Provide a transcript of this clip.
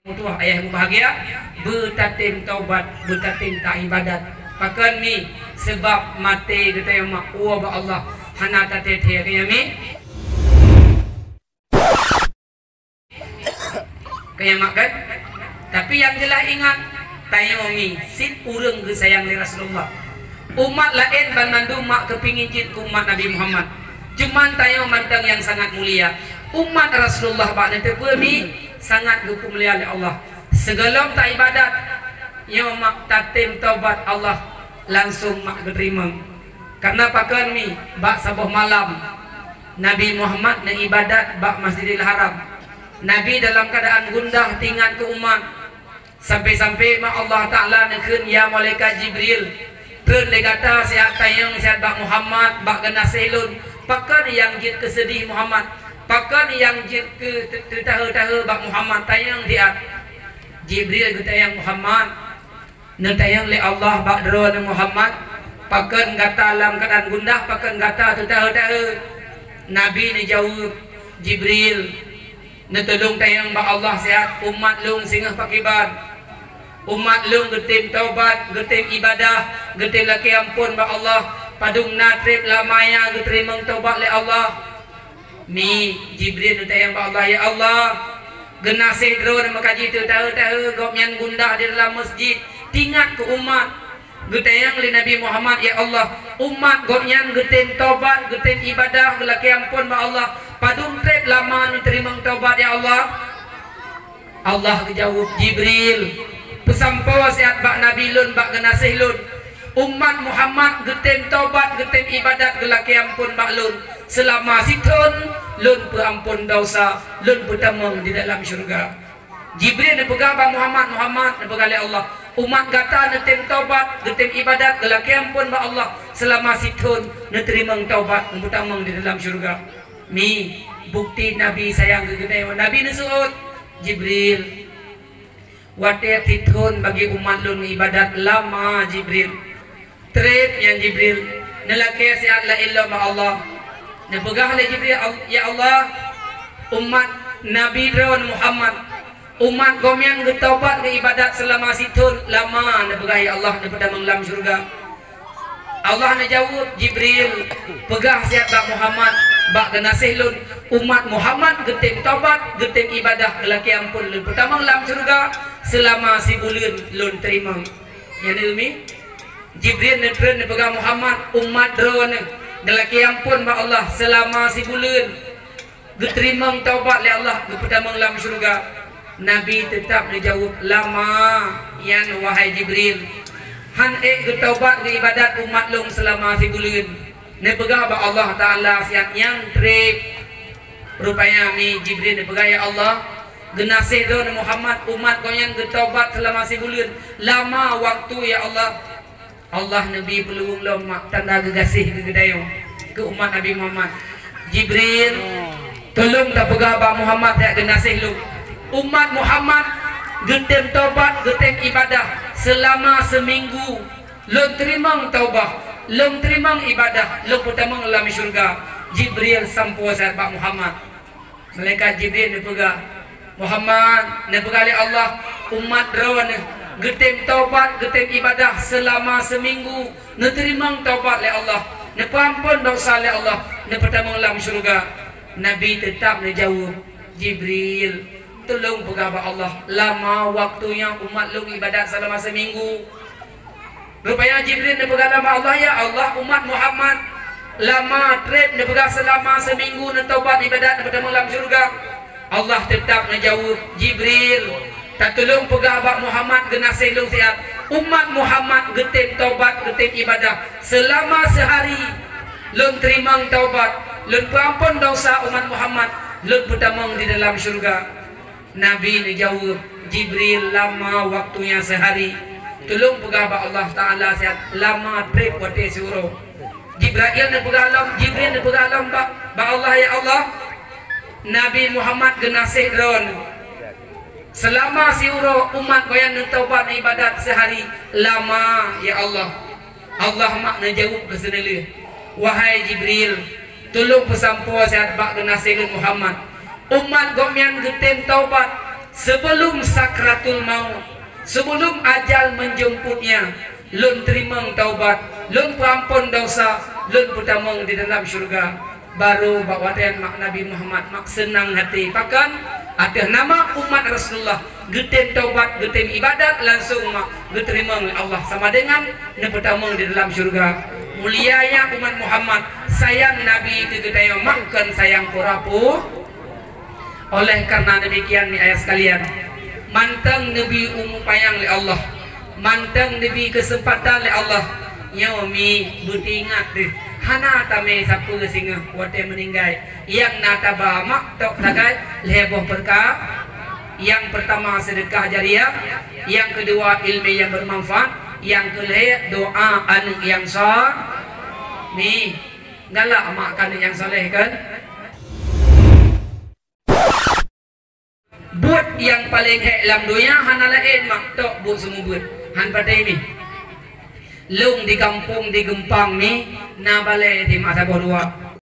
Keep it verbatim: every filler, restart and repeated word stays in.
Meutuah ayah mubahgia, beutatem taubat, beutatem taibadat. Pakon mi? Seubab maté geutanyoe mak uwa bak Allah, hana taté-té keu nyan mi. Keu nyan mak kan? Tapi nyang jeulaih ingat, tanyoe mi cit ureuëng geusayang lé Rasulullah. Umat laén banmandum mak keupingin jeuet keu umat Nabi Muhammad. Cuman tanyoe mantong nyang sangat mulia. Umat Rasulullah bak neuteupeue mi sangat geupeumulia lé Allah. Sigohlom taibadat, nyoe mak tatem taubat Allah langsong mak geuteurimong. Kareuna pakon mi bak saboh malam Nabi Muhammad neuibadat bak Masjidil Haram. Nabi dalam keuadaan gundah teuingat keu umat. Sampai-sampai mak Allah Ta'ala neukheun, "Ya malaikat Jibril, treun lé gata siat tanyong siat bak Muhammad, bak geunaséh lôn. Pakon nyang jeuet keu seudeh Muhammad? Pakon nyang jeuet keu te-, teutahe-tahe bak Muhammad? Tanyong siat." Jibril geutanyong Muhammad, neutanyong lé Allah bak droeneuh Muhammad, "Pakon gata lam keuadaan gundah? Pakon gata teutahe-tahe?" Nabi neujaweueb, "Jibril, neutulông tanyong bak Allah siat, umat lôn singoh pakriban. Umat lôn geutem taubat, geutem ibadah, geutem lakée amphon bak Allah, padum na treb lama nyan geuteurimong taubat lé Allah." Mi, Jibril neutanyong bak Allah, "Ya Allah, geunaséh droeneuh meukaji teutahe-tahe, gobnyan gundah di dalam masjid, teuingat keu umat." Geutanyong lé Nabi Muhammad, "Ya Allah, umat gobnyan geutem taubat, geutem ibadah, geulakée amphon bak Allah, padum treb lama neuteurimong taubat, ya Allah?" Allah geujaweueb, "Jibril, peusampoe siat bak Nabi lôn, bak geunaséh lôn, umat Muhammad geutem taubat, geutem ibadat, geulakée amphon bak lôn, seulama sithon lôn peuamphon desya, lôn peutamong di dalam syeuruga." Jibril neupeugah bak Muhammad, "Muhammad," neupeugah lé Allah, "umat gata neutem taubat, geutem ibadat, geulakée amphon bak Allah, seulama sithon neuteurimong taubat, neupeutamong di dalam syeuruga." Mi, bukti Nabi sayang keu geutanyoe. Nabi neuseuôt, "Jibril, watée sithon bagi umat lôn ibadat lama, Jibril." Treb nyan Jibril, neulakée siat laén lom bak Allah. Neupeugah lé Jibril, "Al-, ya Allah, umat Nabi droeneuh Muhammad, umat gobnyan geutaubat geuibadat seulama sithon lama," neupeugah, "ya Allah, neupeutamong lam syeuruga." Allah neujaweueb, "Jibril, peugah siat bak Muhammad, bak geunaséh lôn, umat Muhammad geutem taubat, geutem ibadah, geulakée amphon, lôn peutamong lam syeuruga, seulama sibuleuen lôn teurimong." Nyan mi, Jibril neutreun neupeugah, "Muhammad, umat droeneuh geulakée amphon bak Allah seulama sibuleuen, geuteurimong taubat lé Allah, geupeutamong lam syeuruga." Nabi teutab neujaweueb, "Lama nyan, wahai Jibril. Han ék geutaubat geuibadat umat lôn seulama sibuleuen." Neupeugah bak Allah Ta'ala siat, "Nyan treb." Rupanya mi Jibril neupeugah, "Ya Allah, geunaséh droeneuh Muhammad, umat gobnyan geutaubat seulama sibuleuen. Lama waktu, ya Allah." Allah neubri peuluwueng lom mak tanda geugaséh geutanyoe keu umat Nabi Muhammad. "Jibril, tulông tapeugah bak Muhammad siat geunaséh lôn. Umat Muhammad geutem taubat, geutem ibadah seulama seuminggu. Lôn teurimong taubah, lôn teurimong ibadah, lôn peutamong lam syeuruga." Jibril sampoe siat bak Muhammad. Malaikat Jibril neupeugah, "Muhammad, neupeugah lé Allah, umat droeneuh geutem taubat, geutem ibadah seulama seuminggu, neuteurimong taubat lé Allah, neupeuamphon desya lé Allah, neupeutamong lam syeuruga." Nabi teutab neujaweueb, "Jibril, tulông peugah bak Allah, lama waktu nyan umat lôn ibadat seulama seuminggu." Rupanya Jibril neupeugah lom bak Allah, "Ya Allah, umat Muhammad lama treb neupeugah seulama seuminggu neutaubat ibadat neupeutamong lam syeuruga." Allah teutab neujaweueb, "Jibril, tatulông peugah bak Muhammad geunaséh lôn siat, umat Muhammad geutem taubat, geutem ibadah seulama seuhari. Lôn teurimong taubat, lôn peuamphon desya umat Muhammad, lôn peutamong di dalam syeuruga." Nabi neujaweueb, "Jibril, lama waktu nyan seuhari. Tulông peugah bak Allah Ta'ala siat lama treb watée siuroe." Jibrail neupeugah lom, Jibril neupeugah lom bak, bak Allah, "Ya Allah, Nabi Muhammad geunaséh droeneuh seulama siuroe, umat gobnyan neutaubat ibadat seuhari, lama, ya Allah." Allah mak neujaweueb keu seuneulheueh, "Wahai Jibril, tulông peusampoe siat bak geunaséh lôn Muhammad. Umat gobnyan geutem taubat, Sebelum sakratul maut, sebelum ajal menjemputnya, lôn teurimong taubat, lôn peuampon dosa, lôn peutamong di dalam syurga. Baru bak watée mak Nabi Muhammad mak seunang hati. Pakon? Ateueh nama umat Rasulullah, geutem taubat, geutem ibadat, langsung mak geuteurimong lé Allah sama dengan neupeutamong di dalam syurga. Mulia ya umat Muhammad, sayang Nabi keu geutanyoe mak kon sayang pura-pu. Oleh karena demikian, mi ayah sekalian, mantong neubi umu panyang lé Allah, mantong neubi keuseumpatan lé Allah, nyoe mi beuteuingat deh, hana tamé sapeue singoh watée meuninggai. Nyang na taba mak tok sagai lhée boh peurka. Nyang peurtama seudeukah jariah, nyang keudua iéleumé nyang beumanfaat, nyang keulhée doá aneuëk nyang sa-, mi, galak mak keu aneuëk nyang saleh kan? Buet nyang paleng hék lam donya hana laén mak tok buet seumeubeuet. Han patéh mi. Lôn di gampông di Geumpang mi na balée di mak saboh dua.